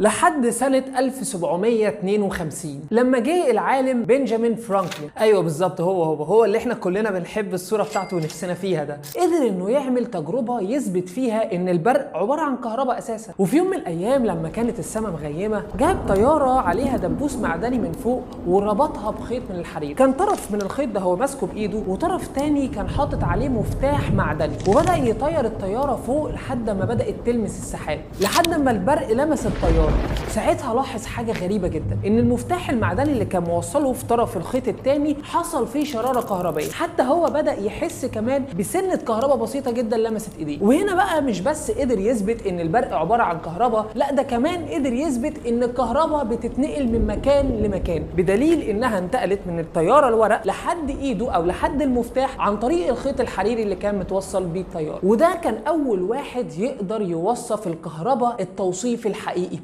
لحد سنة 1752 لما جه العالم بنجامين فرانكلين. ايوه بالظبط، هو اللي احنا كلنا بنحب الصورة بتاعته ونفسنا فيها ده. قدر انه يعمل تجربه يثبت فيها ان البرق عبارة عن كهرباء اساسا. وفي يوم من الايام لما كانت السماء مغيمه، جاب طيارة عليها دبوس معدني من فوق وربطها بخيط من الحرير. كان طرف من الخيط ده هو ماسكه بايده، وطرف تاني كان حاطط عليه مفتاح معدني، وبدا يطير الطيارة فوق لحد ما بدات تلمس السحاب، لحد ما البرق لمس الطيارة. ساعتها لاحظ حاجة غريبة جدا، ان المفتاح المعدني اللي كان موصله في طرف الخيط التاني حصل فيه شراره كهربائية، حتى هو بدا يحس كمان بسنة كهرباء بسيطة جدا لمست ايديه. وهنا بقى مش بس قدر يثبت ان البرق عبارة عن كهرباء، لا ده كمان قدر يثبت ان الكهرباء بتتنقل من مكان لمكان، بدليل انها انتقلت من الطيارة الورق لحد ايده او لحد المفتاح عن طريق الخيط الحريري اللي كان متوصل بيه الطيارة. وده كان اول واحد يقدر يوصف الكهرباء التوصيف الحقيقي بتاعه.